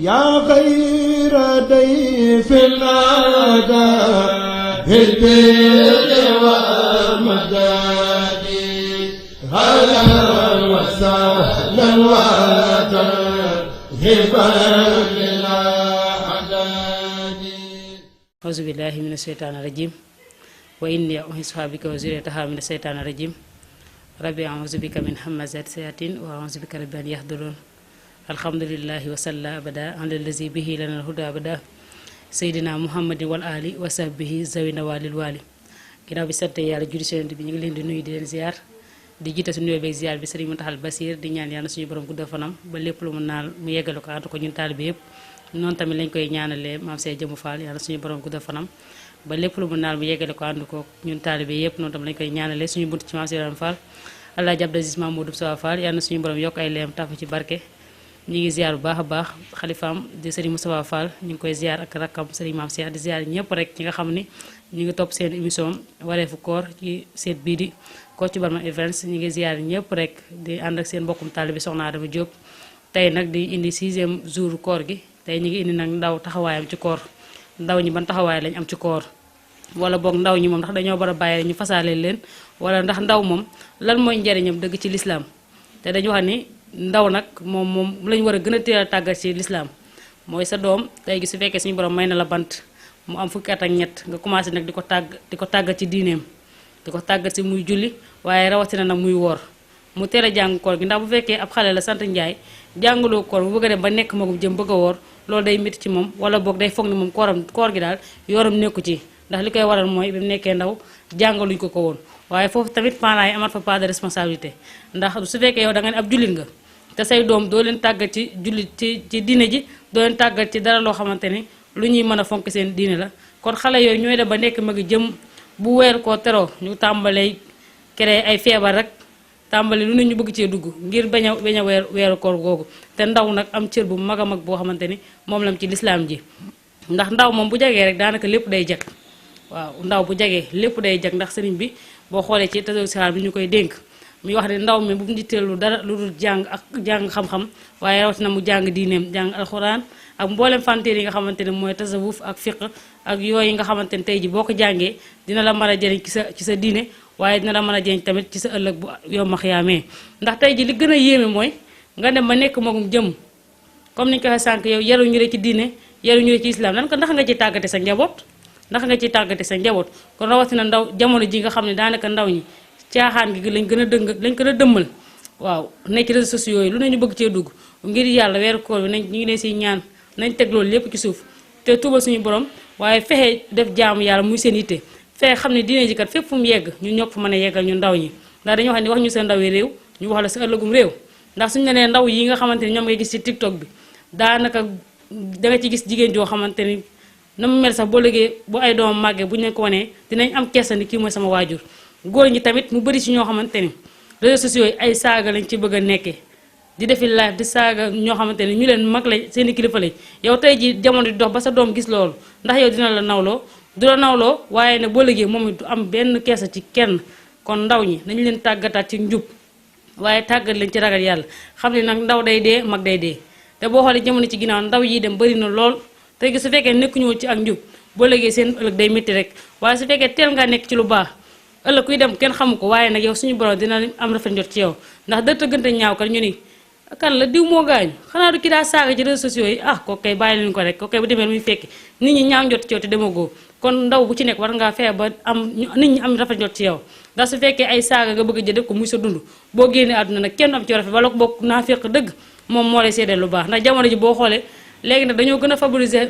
yaa xayra dayfin ataa bil birri wal madadi ahlan wa sahlan wa tarhiban lil a'dadi. Auzu billahi mina shaytaani rajim wa inni u'idhuha bika wa zurriyyataha mina shaytaani rajim rabbi a'udhu bika min hamazati shayatin wa a'udhu bika rabbi an yahdurun. Alhamdulillahi wa salla abada ala allazi bihi lana alhuda abada seydina muhammadin wal ali wa sahbihi zawina walil wali. Ginnaaw bi sant yàlla julli ci Yonent bi ñu ngi leen di nuyu di leen ziar di jiite su nuyoo beeg ziar bi Sëriñ Muntaxal Basiir di ñaan yàlla suñu borom guddal fanam ba lépp lu mu naal mu yeggale ko ànd ko ñun taalibe yëpp. noonu tamit lañ koy ñaanalee maam Sey Jëmu Fall yàlla suñu borom guddal fanam ba lépp lu mu naal mu yeggale ko ànd ko ñun taalibe yëpp. noonu tamit lañ koy ñaanalee suñu bunt ci maam Sey Jëmu Fall Alaaji Abdou Aziz Mamadou Sow Fall yàlla suñu borom yokk ay leem tafu ci barke. ñi ngi ziar bu baax a baax xalifaam di Serigne Moustapha Fall ñu ngi koy ziar ak rakkam Serigne Mame Cheikh di ziar ñëpp rek ñi nga xam ni ñu ngi topp seen émission wareefu koor ci seet bii di Kocc Barma Events. ñi ngi ziar ñëpp rek di ànd ak seen mbokkum taalibe Soxna Adama Diop. tey nag di indi 6e jour koor gi tey ñu ngi indi nag ndaw taxawaayam ci koor. ndaw ñi ban taxawaay lañ am ci koor wala boog ndaw ñi moom ndax dañoo war a bàyyi ñu fasaale leen wala ndax ndaw moom lan mooy njariñam dëgg ci lislaam. te dañu wax ni ndaw nag moom lañu war a gën a teel a tàggat ci lislaam mooy sa doom tey gi su fekkee suñu borom may na la bant mu am fukki at ak ñett nga commencé nag di ko tàggat ci diineem di ko tàggat ci muy julli waaye rawatina nag muy woor mu teel a jàng koor gi ndax bu fekkee ab xale la sant Njaay jàngaloo koor bu bëgg a dem ba nekk magum jëm bëgg a woor loolu day métti ci moom wala boog day foog ni moom koor gi daal yoram nekku ci ndax li koy waral mooy bi mu nekkee ndaw jàngaluñ ko woon. waaye foofu tamit parents yi amat fa part de responsabilité ndax su fekkee yow da nga ne ab jullit nga te say doom doo leen tàggat ci jullit ci diine ji doo leen tàggat ci dara loo xamante ni lu ñuy mën a fonk seen diine la kon xale yooyu ñooy dem ba nekk mag jëm bu weer koo teroo ñu tàmbalee créer ay feebar rek tàmbale lu ne ñu bëgg cee dugg ngir bañ a weeru koor googu. te ndaw nag am cër bu mag a mag boo xamante ni moom lam ci lislaam ji ndax ndaw moom bu jagee rek daanaka lépp day jag. waaw ndaw bu jagee lépp day jag ndax sëriñ bi boo xoolee ci tasawuf sixaar bi ñu koy dénk muy wax ne ndaw mi bu mu jitteelu dara lu dul jàng xam-xam waaye rawatina mu jàng diineem jàng alxuraan ak mboolem fanteer yi nga xamante ne mooy tasawuf ak fiq ak yooyu nga xamante ne tey ji boo ko jàngee dina la mën a jëriñ ci sa diine waaye dina la mën a jëriñ tamit ci sa ëllëg bu yomb xiyaamee. ndax tey ji li gën a yéeme mooy nga dem ba nekk magum jëm comme ni ñu ko waxee sànq yow yaruñu la ci diine yaruñu la ci islam nan ko ndax nga ci tàggate sa njaboot ndax nga ciy tàggate sa njaboot. kon rawatina ndaw jamono ji nga xam ne daanaka ndaw ñi caaxaan gi lañ gën a dëmmal waaw nekk ci réseaux sociaux yi lu ne ñu bëgg cee dugg ngir yàlla weeru koor bi ñu ngi leen siy ñaan nañ teg loolu lépp ci suuf te tuubal suñu borom waaye fexe def jaamu yàlla muy seen yitte fexe xam ne diine ji kat fépp fu mu yegg ñun ñoo ko fa mën a yeggal ñu ndaw ñi. ndax dañoo xam ne wax ñu sa ndaw yi réew ñu wax la sa ëllëgum réew ndax suñu nee ndaw yi nga xamante ni ñoom ngay gis ci TikTok bi daanaka danga ci gis jigéen joo xamante ni na mu mel sax boo léegi bu ay doomam màggee bu ñu leen ko wanee dinañ am kersa ni kii mooy sama waajur. góor ñi tamit mu bëri ci ñoo xamante ni réseaux sociaux yi ay saaga lañ ci bëgg a nekkee di defi live di saaga ñoo xamante ni ñu leen mag lañ seeni kilifa lañ yow tey ji jamono di dox ba sa doom gis loolu ndax yow dina la nawloo du la nawloo waaye ne boo léegi moom du am benn kersa ci kenn. kon ndaw ñi nañ leen tàggataat ci njub waaye tàggat leen ci ragal yàlla xam ne nag ndaw day dee mag day dee te boo xoolee jamono ci ginnaaw ndaw yi dem bëri na lool. tey su fekkee nekkuñu woon ci ak njub boo léegi seen ëllëg day métti rek waaye su fekkee teel ngaa nekk ci lu baax ëllëg kuy dem kenn xamu ko waaye nag yow suñu borom dina am rafet njot ci yow ndax dëtt gënte ñaaw kat ñu ni kan la diw moo gaañu xanaa du ki daa saaga ci réseaux sociaux yi kooku kay bàyyi leen ko rek kooku kay bu demee muy fekki nit ñi ñaaw njot ci yow te demagoo. kon ndaw bu ci nekk war ngaa fexe ba nit ñi am rafet njot ci yow ndax su fekkee ay saaga nga bëgg a jël def ko muy sa dund boo génnee àdduna nag kenn am ci rafet wala ko bokk naa fekk dëgg moom moo lay seedeel lu baax ndax jamono ji boo xoolee léegi nag dañoo gën a favoriser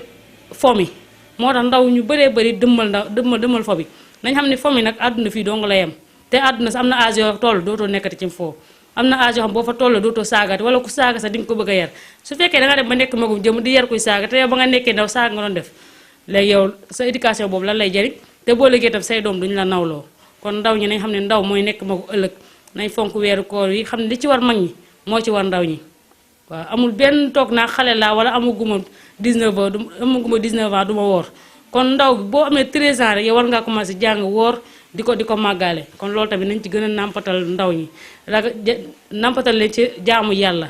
fomi moo tax ndaw ñu bëree bëri dëmmal fo bi nañ xam ne fomi nag àdduna fii dong la yem te àdduna sa am na âge yoo toll dootoo nekkati ci foo am na âge yoo xam boo fa toll dootoo saagati wala ku saaga sax di nga ko bëgg a yar su fekkee da nga dem ba nekk magum jëm di yar kuy saaga te yow ba nga nekkee ndaw saaga nga doon def léegi yow sa éducation boobu lan lay jëriñ te boo liggéey tam say doom duñu la nawloo. kon ndaw ñi nañ xam ne ndaw mooy nekk magu ëllëg nañ fonk weeru koor yi xam ne li ci war mag ñi moo ci war ndaw ñi waaw amul benn toog naa xale laa wala amaguma 19 ans du ma woor kon ndaw bi boo amee 13 ans rek yow war ngaa commencé jàng woor di ko màggaale kon loolu tamit nañ ci gën a nàmpatal ndaw ñi nàmpatal leen ci jaamu yàlla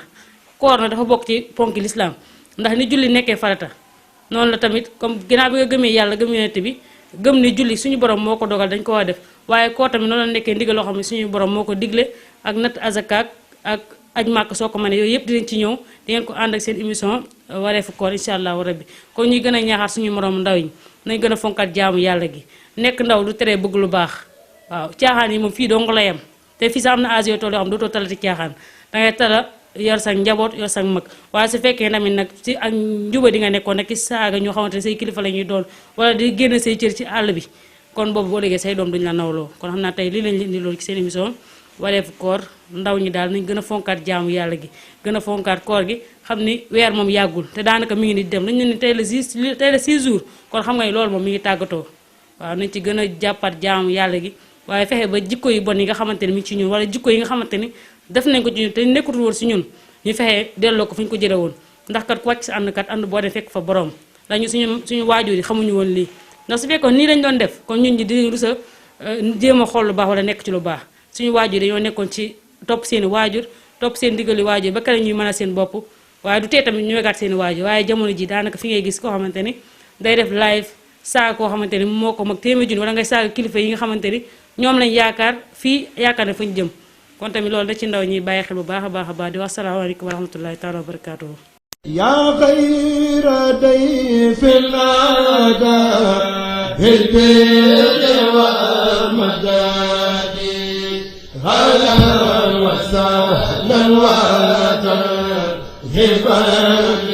koor na dafa bokk ci ponki lislaam ndax ni julli nekkee farata noonu la tamit comme ginnaaw bi nga gëmee yàlla gëm yonent bi gëm ni julli suñu borom moo ko dogal dañ ko war a def waaye koo tamit noonu la nekkee ndigal loo xam ne suñu borom moo ko digle ak natt azaka ak aj màkk soo ko mënee yooyu yëpp dinañ ci ñëw di ngeen ko ànd ak seen émission wareefu koor incha allahu rabbi kon ñuy gën a ñaaxaat suñu morom ndaw yi nañ gën a fonkat jaamu yàlla gi nekk ndaw du teree bëgg lu baax waaw caaxaan yi moom fii dong la yem te fii sax am na âge yoo toll yoo xam dootoo talati caaxaan dangay tala yor sa njaboot yor sa mag waaye su fekkee tamit nag ci ak njuba di nga nekkoon nag ci saaga ñoo xamante ne say kilifa la ñuy doon wala di génn say cër ci àll bi kon boobu boo déggee say doom duñu la nawloo kon xam naa tey lii lañ leen di loolu ci seen émission wareefu koor ndaw ñi daal nañ gën a fonkaat jaamu yàlla gi gën a fonkaat koor gi xam ni weer moom yàggul te daanaka mi ngi ni dem dañ ne ni tey la 6 jours kon xam nga ni loolu moom mi ngi tàggatoo waaw nañ ci gën a jàppaat jaamu yàlla gi waaye fexe ba jikko yi bon yi nga xamante ni mi ngi ci ñun wala jikko yi nga xamante ni def nañ ko ci ñun te nekkutul woon si ñun ñu fexe delloo ko fi ñu ko jële woon ndax kat ku wàcc sa ànd kat ànd boo dem fekk fa borom dañu suñu waajur yi xamuñu woon lii ndax su fekkoon nii lañ doon def kon ñun ñi di rusa jéem a xool lu baax wala nekk ci lu baax suñu waajur dañoo nekkoon ci topp seeni waajur topp seen digali waajur ba kare ñuy mën a seen bopp waaye du tee tamit ñu wegaat seeni waajur waaye jamono ji daanaka fi ngay gis koo xamante ni day def live saaga koo xamante ni moo ko mag téeméer junni wala ngay saaga kilifa yi nga xamante ni ñoom lañ yaakaar fii yaakaar ne fañ jëm kon tamit loolu da ci ndaw ñi bàyyi xel bu baax a baax a baax di wax salaamaaleykum wa rahmatullahi taala wa barakaatuhu yaa xayra dayfin ataa bil birri wal madadi ahlan wa sahlan wa tarhiban